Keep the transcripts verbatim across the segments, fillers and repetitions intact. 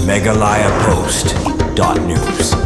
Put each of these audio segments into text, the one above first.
Meghalaya Post dot news.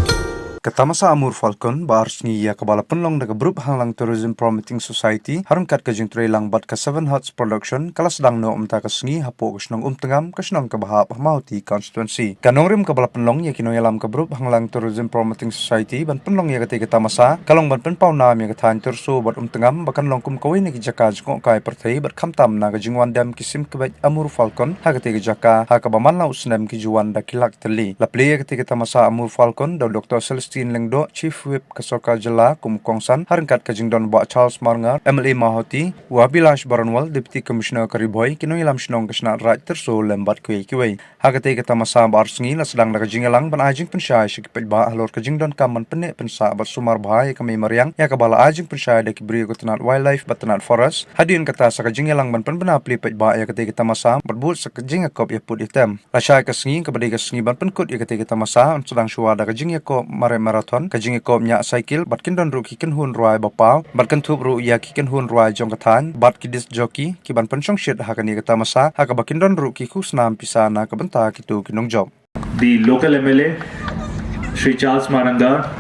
Ka tamasa Amur Falcon ba ar sngi ïa kaba la pynlong da ka Brup Hanglang Tourism Promoting Society ha ryngkat ka jingtrei lang bad ka Seven Hearts Production ka la sdang noh mynta ka sngi hapoh ka shnong Umtngam, ka shnong kaba hap ha Mawhati Constituency. Ka nongrim kaba la pynlong ïa ki nongïalam ka Brup Hanglang Tourism Promoting Society ban pynlong ïa katei ka tamasa ka long ban pynpaw nam ïa ka thaiñ Tyrso bad Umtngam ba kan long kum kawei na ki jaka jngohkai pyrthei bad khamtam na ka jingwan dem ki sim kbeit Amur Falcon ha katei ka jaka, ha kaba man la u snem ki ju wan da ki lak tylli. La plie ïa katei ka tamasa Amur Falcon da u Doctor Celestine Lyngdoh, Chief Whip ka Sorkar Jylla kum u kongsan, ha ryngkat ka jingdon u Bah Charles Marngar, M L A Mawhati, u Abhilash Baranwal, Deputy Commissioner ka Ri Bhoi, ki nongïalam shnong ka Shnat Raid Tyrso lem bad kiwei kiwei. Ha katei ka tamasa ba ar sngi la sdang da ka jingïalang ban ai jingpynshai sha ki paidbah halor ka jingdonkam ban pynneh pynsah bad sumar bha ïa ka mei mariang, ïa kaba la ai jingpynshai da ki briew ka tnat Wildlife bad tnat Forest. Hadien kata sa ka jingïalang ban pynbna plie paidbah ïa katei ka tamasa bad bud sa ka jingïakop ïapud ïatem. Lashai ka sngi kaba dei ka sngi ban pynkut ïa katei ka tamasa, yn sdang shuwa da ka jingïakop mareh marathon, ka jingïakop ñiah cycle bad kin don ruh ki kynhun rwai ba paw bad kynthup ruh ïa ki kynhun rwai jong ka thaiñ bad ki disc jockey ki ban pynshongshit ha kane ka tamasa, ha kaba kin don ruh ki khusnam pisa na ka bynta kito ki nongjop. The local M L A, Shri Charles Marngar.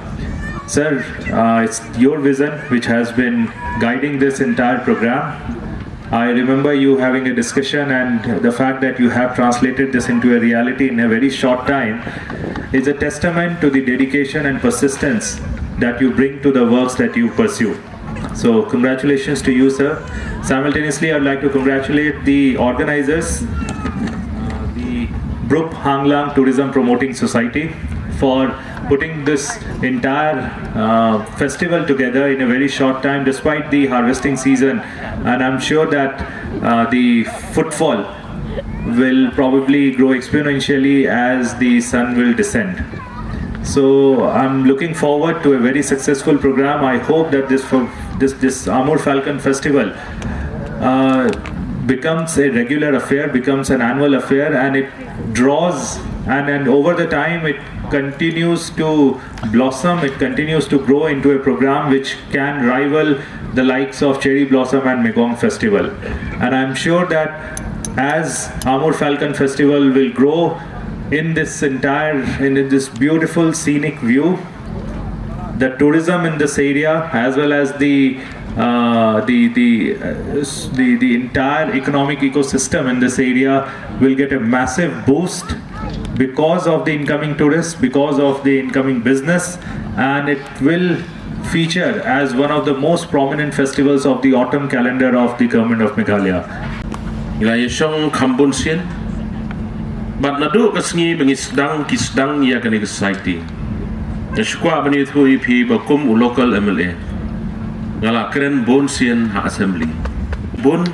Sir, uh, it's your vision which has been guiding this entire program. I remember you having a discussion, and the fact that you have translated this into a reality in a very short time is a testament to the dedication and persistence that you bring to the works that you pursue. So, congratulations to you, sir. Simultaneously, I'd like to congratulate the organizers, the Brup Hanglang Tourism Promoting Society, for putting this entire uh, festival together in a very short time, despite the harvesting season. And I'm sure that uh, the footfall will probably grow exponentially as the sun will descend. So I'm looking forward to a very successful program. I hope that this fo- this this Amur Falcon Festival uh, becomes a regular affair, becomes an annual affair, and it draws and and over the time it continues to blossom. It continues to grow into a program which can rival the likes of Cherry Blossom and Megong Festival. And I'm sure that as Amur Falcon Festival will grow in this entire, in this beautiful scenic view, the tourism in this area, as well as the uh, the the, uh, s- the the entire economic ecosystem in this area will get a massive boost because of the incoming tourists, because of the incoming business, and it will feature as one of the most prominent festivals of the autumn calendar of the Government of Meghalaya. Ngi la ïa shong kham bun sien. Bad naduh ka sngi ba ngi sdang, ki sdang ïa kane ka society, nga shu kwah ban ïathuh ïa phi ba kum u local M L A, nga la kren bun sien ha assembly. Bun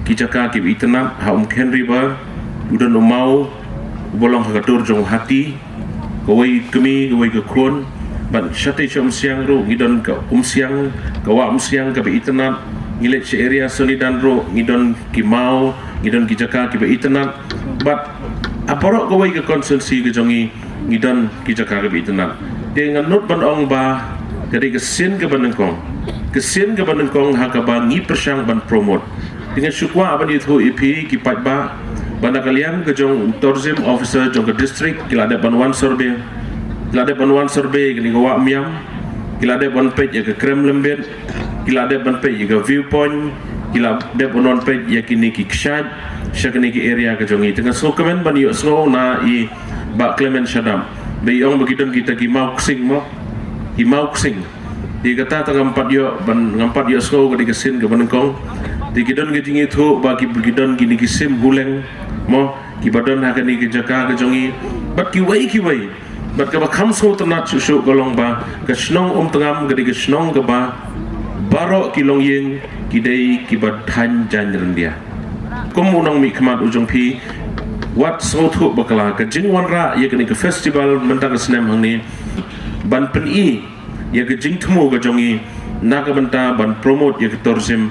ki jaka kiba itynnad ha Umkhein River, u don u maw uba long ha ka dur jong u hati, kawei ka kmie, kawei ka khun. Bad shatei sha Umsiang ruh ngi don ka Umsiang, ka wah Umsiang kaba itynnad. Ngi leit sha area Sonidan ruh ngi don ki maw, ngi don ki jaka kiba itynnad. Bad ha baroh kawei ka constituency ka jong ngi, ngi don ki jaka kiba itynnad. Te nga nud ban ong ba ka dei ka sien kaba nyngkong, ka sien kaba nyngkong ha kaba ngi pyrshang ban promote. Te nga shu kwah ban ïathuh ïa phi ki paidbah ba na ka liang ka jong u tourism officer jong ka district ki la dep ban wan survey, ki la dep ban wan survey kane ka wah Miam, ki la dep ban peit ïa ka Krem Lymbit, ki la dep ban peit ïa ka viewpoint, ki la dep ban wan peit ïa kine ki kshaid sha kine ki area ka jong ngi. Te nga sngewkmen ban ïohsngew na i Bah Clement Shadap ba i ong ba ki don kita ki maw ksing mo, ki maw ksing. Te kata ta ngam pat ïoh ban, ngam pat ïohsngew ka dei ka sien kaba nyngkong. Te ki don ka jingïathuh ba ki, ki don kine ki sim huleng mo, kiba don ha kane ka jaka ka jong ngi bad kiwei kiwei. Bad kaba kham sngewtynnad shuh shuh ka long ba ka shnong Umtngam ka dei ka shnong kaba baroh ki longïing ki dei kiba thaiñ jaiñ ryndia. Kum u nongmihkhmat u jong phi, wat sngewthuh bakla ka jingwanrah ïa kane ka festival mynta ka snem hangne ban pyni ïa ka jingthmu ka jong ngi na ka bynta ban promote ïa ka tourism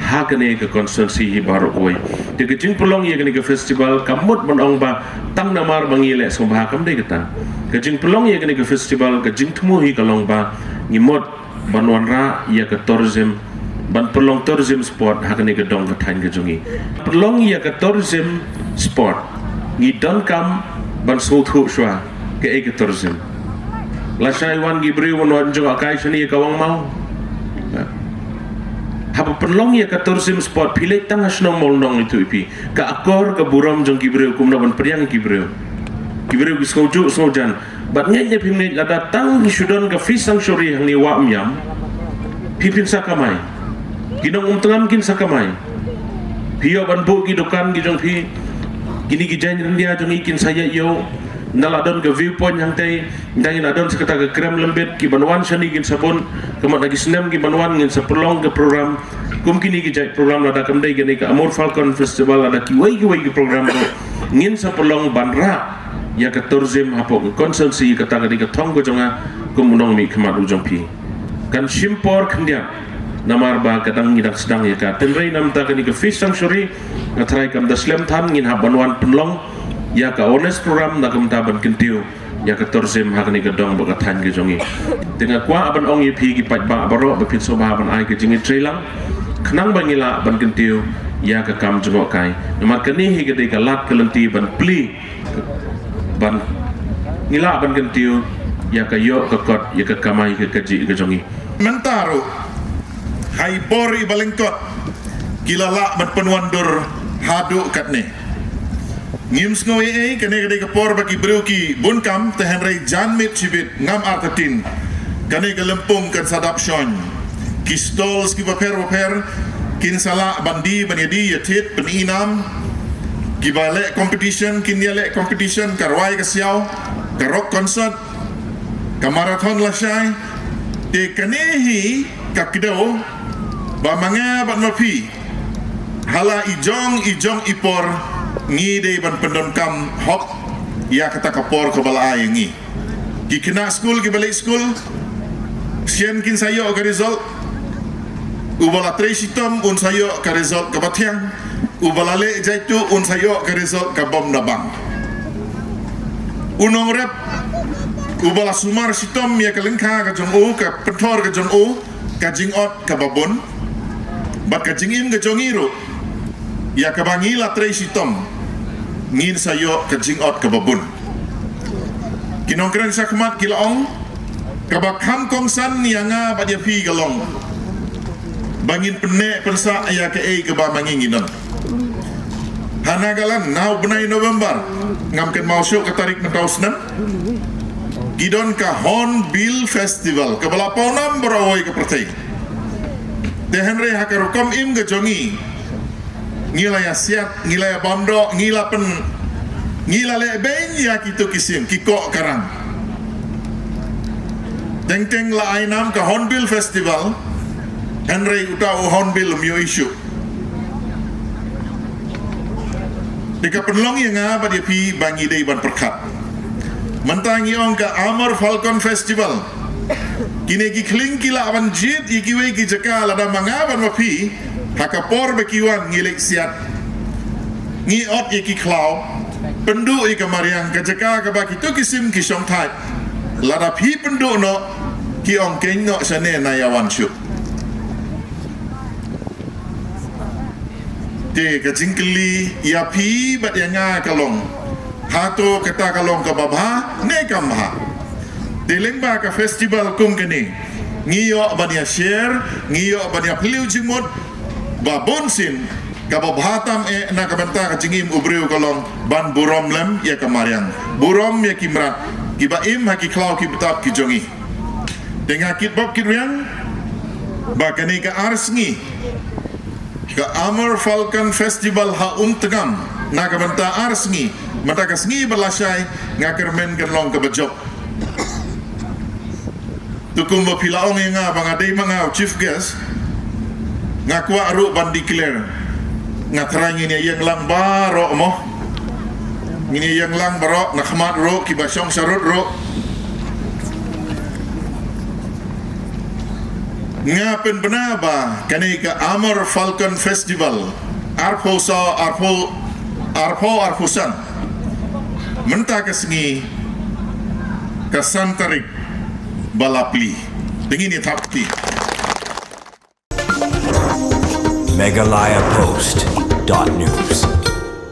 ha kane ka constituency hi baroh kawei. Te ka jingpynlong ïa kane ka festival kam mut ban ong ba tang namar ba ngi leh sngewbha, kam dei kata. Ka jingpynlong ïa kane ka festival ka jingthmu hi ka long ba ngi mut ban wanrah ïa ka tourism, ban pynlong tourism spot ha kane ka dong ka thaiñ ka jong ngi. Pynlong ïa ka tourism spot ngi donkam ban sngewthuh shuwa kaei ka tourism. Lashai wan ki briew wan wan jngohkai shane ïa ka Wangmaw. Haba pynlong ïa ka tourism spot phi leit tang ha shnong Mawlynnong, ïathuh ïa phi ka akor ka burom jong ki briew kumno ban pdiang ïa ki briew. Ki briew ki sngewjuh sngewjan. Bad ngeit ne phim ngeit, lada tang ki shu don ka fish sanctuary hangne Wah Myam, phi phin sa kamai. Ki nong Umtngam kin sa kamai. Phi ïoh ban buh ki dukan ki jong phi. Kine ki jaiñ ryndia jong ngi kin sa ïa ïoh. Nda la don ka viewpoint hangtei, nda ngi la don sa kata ka krem lembit, ki ban wan shane kin sa bun. Ka mut na ki snem ki ban wan ngin sa pynlong ka program. Kum kine ki jait program, lada kam dei kane ka Amur Falcon Festival, lada kiwei kiwei ki program ruh ngin sa pynlong ban rah ïa ka tourism hapoh ka constituency, kata ka dei ka thong ka jong nga kum u nongmihkhmat u jong phi. Kan shim por khyndiat namar ba ka dang ngi dang sdang ïa ka. Hynrei namar kane ka fish sanctuary, nga tharai kam da slem than, ngin hap ban wan pynlong ïa ka awareness program na ka bynta ban kyntiew ïa ka tourism ha kane ka dong bad ka thaiñ ka jong ngi. Te nga kwah ban ong ïa phi ki paidbah baroh ba phin sngewbha ban ai ka jingïatreilang khnang ba ngi lah ban kyntiew ïa ka kam jngohkai. Namar kane hi ka dei ka lad ka lynti ban plie, ban ngi lah ban kyntiew ïa ka ïoh ka kot, ïa ka kamai ka kajih ka jong ngi. Mynta ruh ha i por iba lyngkot ki la lah ban pynwandur haduh katne. Ngim sngew ei ei, kane ka dei ka por ba ki briew ki bun kam, te hynrei janmiet shibit ngam artatien kane ka lympung kan sa dap shon. Ki stalls kiba pher ba pher kin sa lah ban die ban ïadie ïathied, pyn-i nam. Kiba leh competition kin ïaleh competition, ka rwai ka siaw, ka rock concert, ka marathon lashai. Te kane hi ka kdew ba ma nga bad ma phi ha la i jong i jong i por ngi dei ban pyndonkam hok ïa kata ka por kaba la ai ïa ngi. Ki khynnah skul kiba leit skul, shen kin sa ïoh ka result. Uba la trei shitom un sa ïoh ka result kaba thiang. Uba la leh jaituh un sa ïoh ka result ka bym da bang. U nongrep uba la sumar shitom ïa ka lyngkha ka jong u, ka pynthor ka jong u, ka jingot kaba bun. Bad ka jingim ka jong ngi ruh, ïa kaba ngi la trei shitom, ngin sa ïoh ka jingot kaba bun. Ki nongkren shakhmat ki la ong, kaba kham kongsan ïa nga bad ïa phi ka long ba ngin pynneh pynsah ïa kaei kaba ma ngi ngi don. Ha Nagaland, na u bnai November, ngam kynmaw shuh ka tarik mynta u snem, ki don ka Hornbill Festival kaba la pawnam baroh kawei ka pyrthei. Te hynrei ha ka rukom im ka jong ngi, ngi la ïa siat, ngi la ïa bam doh, ngi la pyn, ngi la leh beiñ ïa kito ki sim, ki koh ka rang. Teng teng la ai nam ka Hornbill Festival, hynrei uta u hornbill um ïoh issue. Te ka pynlong ïa nga bad ïa phi ba ngi dei ban pyrkhat. Mynta ngi ong ka Amur Falcon Festival. Kine ki khlieng ki lah ban jied ïa kiwei ki jaka, lada ma nga bad ma phi ha ka por ba ki wan ngi leit siat, ngi ot ïa ki khlaw, pynduh ïa ka mariang, ka jaka kaba kito ki sim ki shongthait. Lada phi pynduh noh, ki ong keiñ noh shane, na ïa wan shuh. Te ka jingkylli ïa phi bad ïa nga ka long, hato kata ka long kaba bha ne kam bha? Te lyngba ka festival kum kane, ngi ïoh ban ïa share, ngi ïoh ban ïa phylliew jingmut. Ba bun sien, kaba bha tam eh na ka bynta ka jingim u briew ka long ban burom lem ïa ka mariang, burom ïa ki mrad kiba im ha ki khlaw ki btap ki jong ngi. Te nga kit bok kit riang ba kane ka ar sngi, ka Amur Falcon Festival ha Umtngam, na ka bynta ar sngi, mynta ka sngi ba lashai nga kyrmen kan long kaba jop. Te kumba phi la ong ïa nga ba nga dei ma nga u chief guest, nga kwah ruh ban declare. Nga tharai ngin ïa ïeng lang baroh mo. Ngin ïa ïeng lang baroh, na khmat ruh, kiba shong sharud ruh. Nga pynbna ba kane ka Amur Falcon Festival arphew saw, arphew, arphew arphew san, mynta ka sngi ka san tarik ba la plie. Te ngin ïa thap kti. Meghalaya Post dot news.